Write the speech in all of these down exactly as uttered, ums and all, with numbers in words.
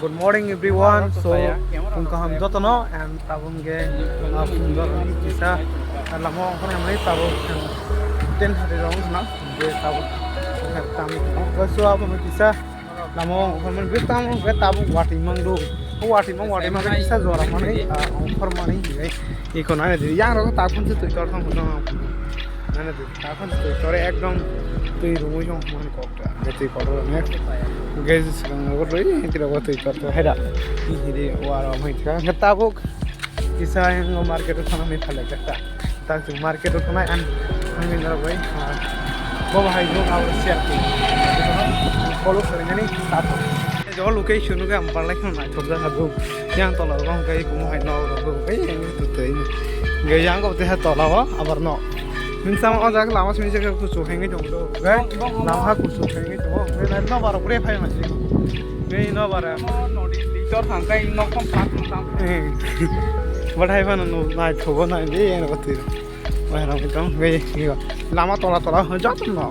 Good morning everyone. So, phung kaham jotono and tabuk ge, ah, phung jotono kisa lama ongkhormani tabuk ten thirty rok wngkha na, je tabuk tam so abono kisa lama ongkhormani be tam be tabuk watwi mangdu. O watwi mang watwi mang kisa jora mani, ah, ongkhormani hinwi iko nai di yang rok ta khun se twi kor thang khun nai di ta khun se twi kor ekdom twi rungwi jong mani kok. Twi kotor onek. Guys, swkang nogo twi, twi rogo twi kotor haida. Hidi waro mai thang. Tabuk kisa yang market o thangna mai phalai kha. Tak chwng market o thangnai ang thangwi norok bai. Bo bahai jok abo share khe. Follow kharinani sabo. Jo location o ang parlai khna naithok jak ha bo. Yang tola rok hwnkhe kumo hai nok rok bo. Ei, ang twi twi. Ge yang ko te ha tola o abar no. Nung sama o jak lama simi jak kuchuk hengwi tong do. Ge lama ha kuchuk hengwi tong. Ge na no baro bre phai ma sik. Ge no bara. Mo no di di tor thang kai nok kom pat thang. Eh. Bathai phano no nai thogo nai de yang ko twi. Wah rang tong. Ge ge lama tola tola ho jak no.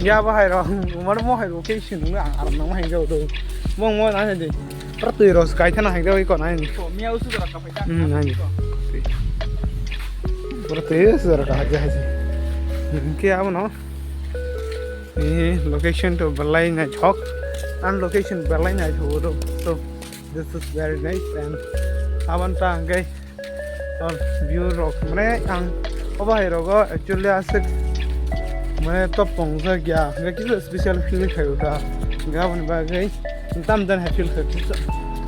Ya bahai rok. Umar mo hai rok ke sinu ang aram nang hai do. Mo mo na de. Pura twi rok kai thana hai do ko nai. Miya usu jora ka phaita. Hmm, nai. Pura twi usu jora ka haja haji. Ke abo no. Eh, location to belai naithok. Ang location belai naithok do. So, this is very nice and aboni ta hwnkhe, oh, view rok mane ang obo hai rogo actually aswk mane top pong jak ya, hwnkhe kisa special feel khai o da. Hwnkhe aboni bagwi tam jan hai feel khai o,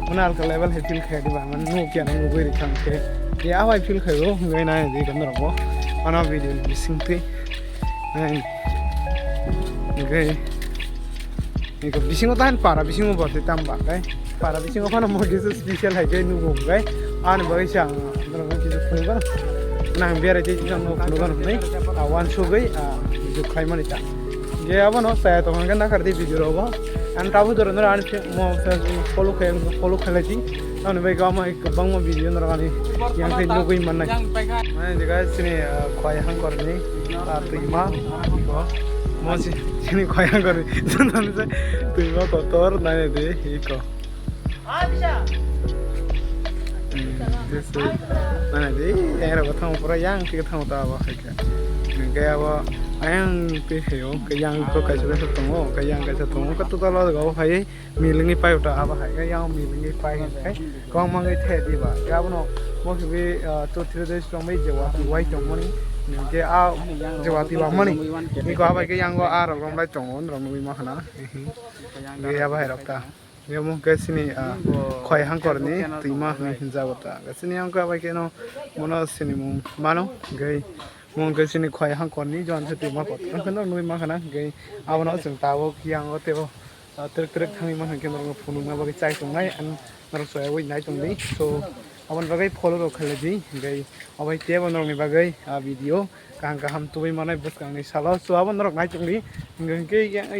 mane alka level hai feel khai o da, mane nuk ya nugwi rikha hwnkhe ya abo hai feel khai o, hwnkhe nai di kono rogo ano video ni bisingtwi. Hai. Hwnkhe, hwnkhe bisingo ta para bisingo bo twi tamba kai. Para bisingo phano mo kisa special hai kai nugo kai. Ani bagwi sa ang norok kisa phunukgo. Nang berai tei jang no phunukgo nai. A wan sugwi a video khlai mani ta. Ge abo no saya tong hwnkhe nakhar di video rogo. Ang tabuk doro noro ani mo follow khai follow khlai di. Ani bagwi ama kwbangma video norok ani yang khai nugwi mannai. Mane je guys, chini, ah, khwai hangkor ni, ah, twima. Mo si-, chini khwai hangkor ni. Twima kotor nai de iko. Hmm, this is, nai de, yang rok thang pura yang khe thang ta ba khai khe. Hwnkhe abo ayang te heyo, ke yang ko kaisa kaisa tongo, ke yang kaisa tongo, ka total o ga phai. Milingwi pai uta abo hai khe yang milingwi pai hwnkhe kwbangma wngwi the diba. Khe abono mo khibi, ah, two three days tongbai jewa twi wai tongmani. Hwnkhe a jewa twi wangmani. Iko abai khe yango a rok romlai tongo, norok nugwi mankha na. Hwnkhe abo hai rok ta. Hwnkhe mo khe chini, ah, khwai hangkorni twima hwnwi hwnjago ta. Chini yang khe abai kheno mono sinimung mano. Hwnkhe mo khe chini khwai hangkorni jon se twima kot. Hwnkhe norok nugwi mankha na. Hwnkhe abono chwng tabuk yango teibo. Ah, trek trek thangwi mano hwnkhe norokno phunukna bagwi chai tongnai, ang norok soyagwi nai tongdi. So, aboni bagwi follow rok khlai di, hwnkhe obo hai teibo norokni bagwi, ah, video kaham kaham tubui manai bwskangni salo. So, abo norok nai tongdi, hwnkhe yang,